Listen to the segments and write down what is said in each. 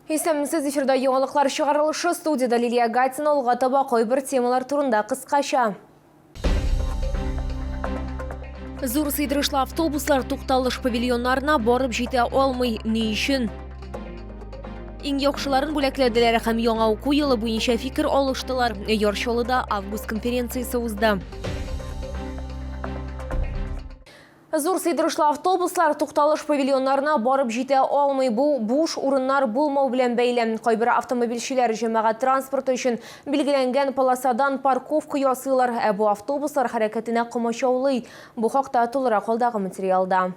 Исәнмесез, эфирда яңалыклар чыгарылышы, студиядә Лилия Гатина, алга таба кайбер темалар турында кыскача. Зур сыйдырышлы автобуслар тукталыш павильоннарына барып җитә алмый. Ни өчен? Иң яхшыларын бүләкләделәр һәм яңа уку елы буенча фикер алыштылар. Яр Чаллыда август конференциясе узды. Зур сыйдырышлы автобуслар тукталыш павильоннарына барып җитә алмый. Бу буш урыннар булмау белән бәйле. Кайбер автомобильчеләр җәмәгать транспорты өчен билгеләнгән полосадан парковка ясыйлар, ә бу автобуслар хәрәкәтенә комачаулый. Бу хакта тулырак алдагы материалда.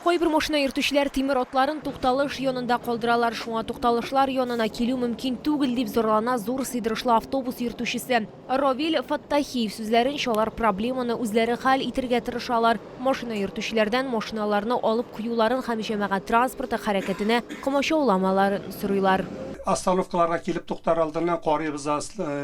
Кайбер машина йөртүчеләр тимер атларын тукталыш янында калдыралар, шуңа тукталышлар янына килү мөмкин түгел, дип зарлана зур сыйдырышлы автобус йөртүчесе. Равил Фаттахиев сүзләренчә, алар проблеманы үзләре хәл итергә тырышалар. Машина йөртүчеләрдән машиналарны алып куюларын һәм җәмәгать транспорты хәрәкәтенә комачауламаларын сорыйлар. Остановкаларга килеп туктар алдыннан карыйбыз,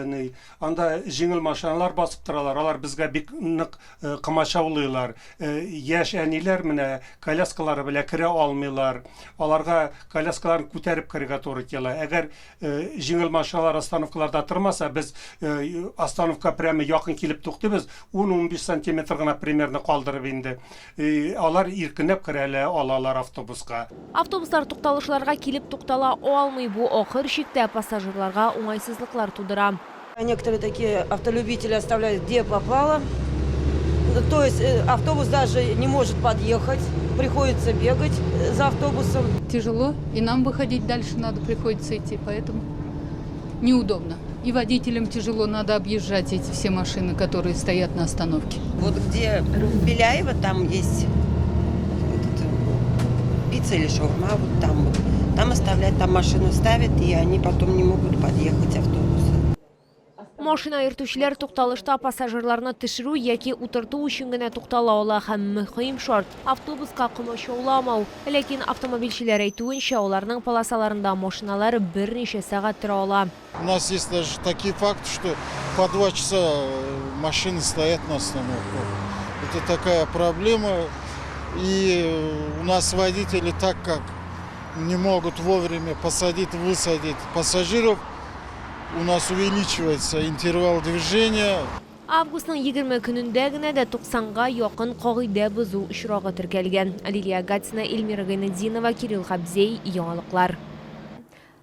ни, анда җиңел машиналар басып торалар, алар безгә бик нык комачаулыйлар. Яшь әниләр менә коляскалары белән керә алмыйлар, аларга коляскаларын күтәреп керергә туры килә. Әгәр Җиңел машиналар остановкаларда тормаса, без остановка прямо якын килеп туктыйбыз, 10-15 сантиметр гына примерно калдырып инде. Алар иркенләп керә алалар автобуска. Автобуслар тукталышларга килеп туктала алмый, бу ахыр чиктә пассажирларга уңайсызлыклар тудыра. Некоторые такие автолюбители оставляют где попало. То есть автобус даже не может подъехать, приходится бегать за автобусом. Тяжело, и нам выходить дальше надо, приходится идти, поэтому неудобно. И водителям тяжело, надо объезжать эти все машины, которые стоят на остановке. Вот где Беляева, там есть вот это, пицца или шаурма, вот там вот. Там оставлять, там машину ставят, и они потом не могут подъехать автобусы. Машина йөртүчеләр тукталышта пассажирларны төшерү яки утырту өчен генә туктала ала һәм мөһим шарт, автобуска комачауламау. Ләкин автомобильчеләр әйтүенчә, аларның полосаларында машиналар берничә сәгать тора ала. У нас есть даже такие факты, что по 2 часа машины стоят на остановках. Это такая проблема. И у нас водители, так как не могут вовремя посадить, высадить пассажиров, у нас увеличивается интервал движения. Августның 20 көнендә генә дә 90 га якын кагыйдә бозу очрагы теркәлгән. Лилия Гатина, Эльмира Гайнетдинова, Кирилл Хабзей, Яңалыклар.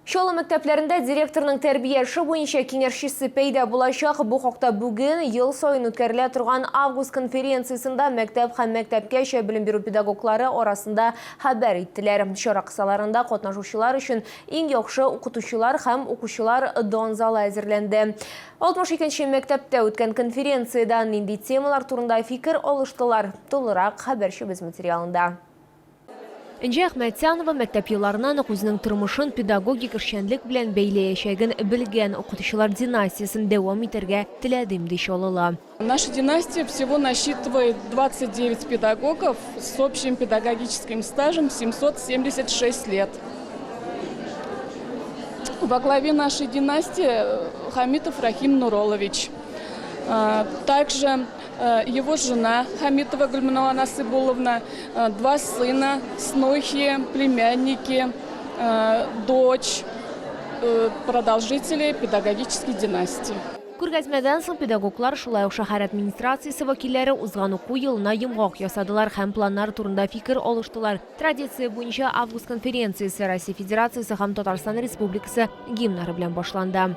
Чаллы мәктәпләрендә директорның тәрбия эше буенча киңәшчесе пәйда булачак. Бу хакта бүген ел саен үткәрелә торган август конференциясендә мәктәп һәм мәктәпкәчә белем бирү педагоглары арасында хәбәр иттеләр. Чара кысаларында катнашучылар өчен иң яхшы укытучылар һәм укучылар дан залы әзерләнде. 62 нче мәктәптә үткән конференциядә нинди темалар турында фикер алыштылар, тулырак хәбәрчебез материалында. Энҗе Әхмәтзянова мәктәп елларыннан ук үзенең тормышын педагогик эшчәнлек белән бәйләячәген белгән, укытучылар династиясен дәвам итәргә теләдем, ди Чаллыла. Наша династия всего насчитывает 29 педагогов с общим педагогическим стажем 776 лет. Во главе нашей династии Хамитов Рахим Нуролович. Также его жена Хамитова Гульманала Насыбуловна, два сына, снохи, племянники, дочь, продолжители педагогической династии. Күргәзмәдән соң педагоглар, шулай ук шәһәр администрациясе вәкилләре узган уку елына йомгак ясадылар һәм планнар турында фикер алыштылар. Традиция буенча август конференциясе Россия Федерациясе һәм Татарстан Республикасы гимннары белән башланды.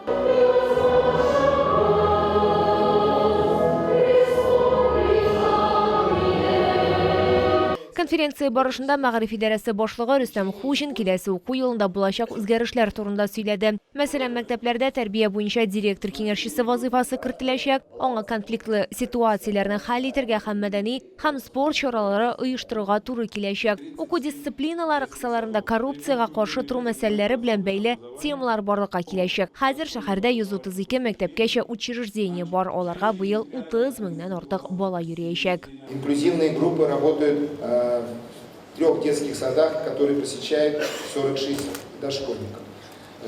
Конференция барышында мәгариф идарәсе башлыгы Рөстәм Хуҗин киләсе уку елында булачак үзгәрешләр турында сөйләде. Мәсәлән, мәктәпләрдә тәрбия буенча директор киңәшчесе вазыйфасы кертеләчәк, аңа конфликтлы ситуацияләрне хәл итәргә һәм мәдәни һәм спорт чаралары оештырырга туры киләчәк. Уку дисциплиналары кысаларында коррупциягә каршы тору мәсьәләләре белән бәйле темалар барлыкка киләчәк. Хәзер шәһәрдә 132 мәктәпкәчә учреждение бар, аларга быел 30 меңнән артык бала йөриячәк. Инклюзивные группы работают в трех детских садах, которые посещают 46 дошкольников.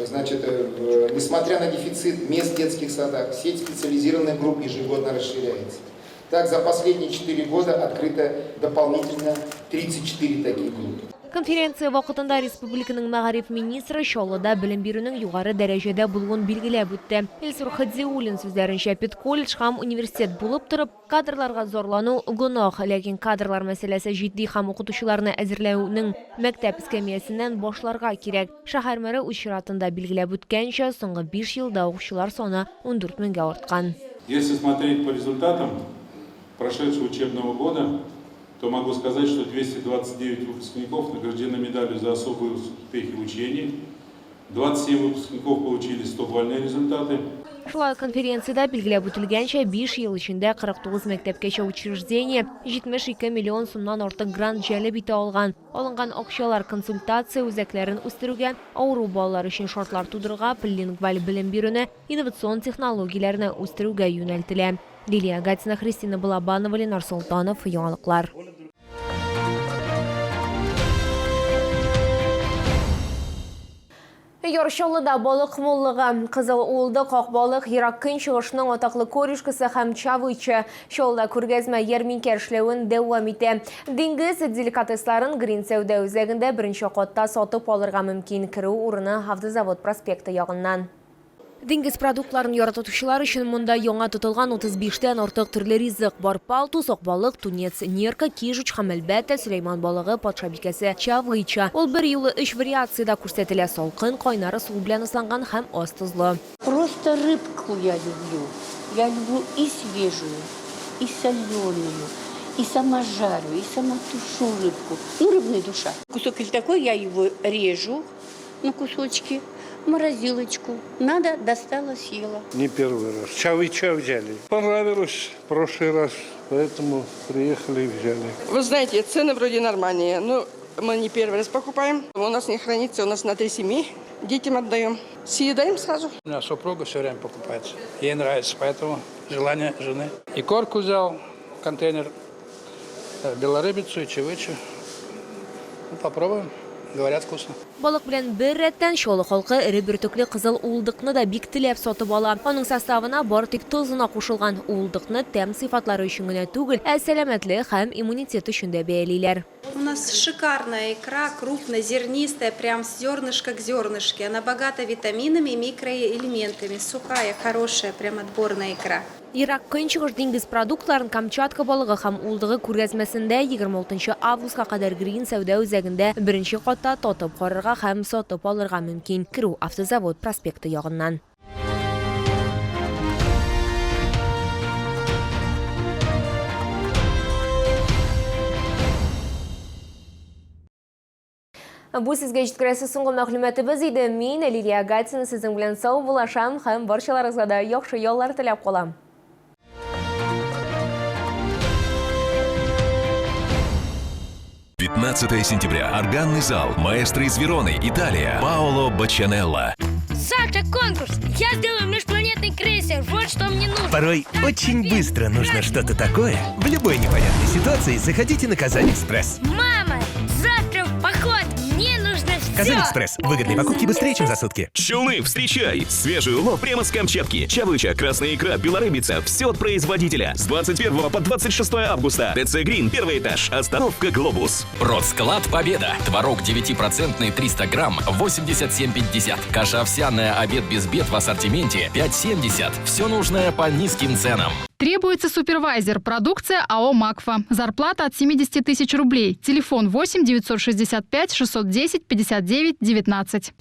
Значит, несмотря на дефицит мест в детских садах, сеть специализированных групп ежегодно расширяется. Так, за последние 4 года открыто дополнительно 34 таких группы. Конференция вакытында республиканың мәгариф министры Чаллыда белем бирүнең югары дәрәҗәдә булуын билгеләп үтте. Илсур Хадиуллин сүзләренчә, педколледж һәм университет булып торып, кадрларга зарлану гөнаһ. Ләкин кадрлар мәсьәләсе җитди һәм укытучыларны әзерләүнең мәктәп эскәмиясеннән башларга кирәк. Шәһәр мэры үз чиратында билгеләп үткәнчә, соңгы биш елда укучылар саны 14 меңгә арткан. Если смотреть по результатам прошедшего учебного года, то могу сказать, что 229 выпускников награждены медалью за особые успехи в учении, 27 выпускников получили 100-бальные результаты. Шулай ук конференциядә билгеләп үтелгәнчә, биш ел эчендә 49 мәктәпкәчә учреждение 72 миллион сумнан артык грант җәлеп итә алган. Алынган акчалар консультация үзәкләрен үстерүгә, авыру балалар өчен шартлар тудыруга, полилингваль белем бирүне, инновацион технологияләрне үстерүгә юнәлтелә. Лилия Гатина, Христина Балабанова, Ленар Солтанов, Яңалыклар. Яр Чаллыда балык муллыгы. Кызыл уылдык, ак балык, Ерак Көнчыгышның атаклы корюшкасы һәм чавыча. Чаллыда күргәзмә ярминкә эшләвен дәвам итә. Диңгез деликатесларын Грин сәүдә үзәгендә беренче катта сатып алырга мөмкин. Керү урыны Автозавод проспекты ягыннан. Диңгез продуктларын яратучылар өчен монда яңа тотылган 35 тән артык төрле ризык бар. Палтус, акбалык, тунец, нерка, кижуч һәм, әлбәттә, Сөләйман балыгы, патшабикәсе чавыча. Ул берьюлы өч вариациядә күрсәтелә, салкын, кайнар ысул белән ысланган һәм аз тозлы. Просто рыбку я люблю. Я люблю и свежую, и соленую, и сама жарю, и сама тушу рыбку. Ну, рыбная душа. Кусок или такой, я его режу на кусочки, морозилочку. Надо, достала, съела. Не первый раз. Чавыча взяли. Понравилось в прошлый раз, поэтому приехали и взяли. Вы знаете, цены вроде нормальные, но мы не первый раз покупаем. У нас не хранится, у нас на три семьи. Детям отдаем. Съедаем сразу. У меня супруга все время покупает. Ей нравится, поэтому желание жены. Икорку взял, контейнер, белорыбицу и чавычу. Ну, попробуем. Говорят, вкусно. Балык белән бер рәттән Чаллы халкы эре бөртекле кызыл уылдыкны да бик теләп сатып ала. Аның составына бары тик тоз гына кушылган. Уылдыкны тәм сыйфатлары өчен генә түгел, ә сәламәтлек һәм иммунитет өчен дә бәялиләр. У нас шикарная икра, крупнозернистая, прям с зернышка к зернышке. Она богата витаминами и микроэлементами. Сухая, хорошая, прям отборная икра. Ерак Көнчыгыш диңгез продуктларын Камчатка балыгы һәм уылдыгы күргәзмәсендә 26 августка кадәр Грин сәүдә үзәгендә беренче катта татып карарга һәм сатып алырга мөмкин. Керү Автозавод проспекты ягыннан. Бу сезгә җиткерәсе соңгы мәгълүматыбыз иде. Мин, Лилия Гатина, сезнең белән сау булашам һәм барчаларыгызга да яхшы яллар теләп калам. 15 сентября. Органный зал. Маэстро из Вероны, Италия. Паоло Бачанелло. Завтра конкурс. Я сделаю межпланетный крейсер. Вот что мне нужно. Порой очень быстро нужно что-то такое. В любой непонятной ситуации заходите на Казань-Экспресс. Мама, завтра в поход. Мне нужно все. Казань-Экспресс. Выгодные покупки быстрее, чем за сутки. Челны, встречай! Свежий улов прямо с Камчатки. Чавыча, красная икра, белорыбица. Все от производителя. С 21 по 26 августа. ТЦ Грин, первый этаж. Остановка Глобус. Продсклад Победа. Творог 9% 300 грамм 87,50. Каша овсяная обед без бед в ассортименте 5,70. Все нужное по низким ценам. Требуется супервайзер. Продукция АО «Макфа». Зарплата от 70 тысяч рублей. Телефон 8 965 610 59 19.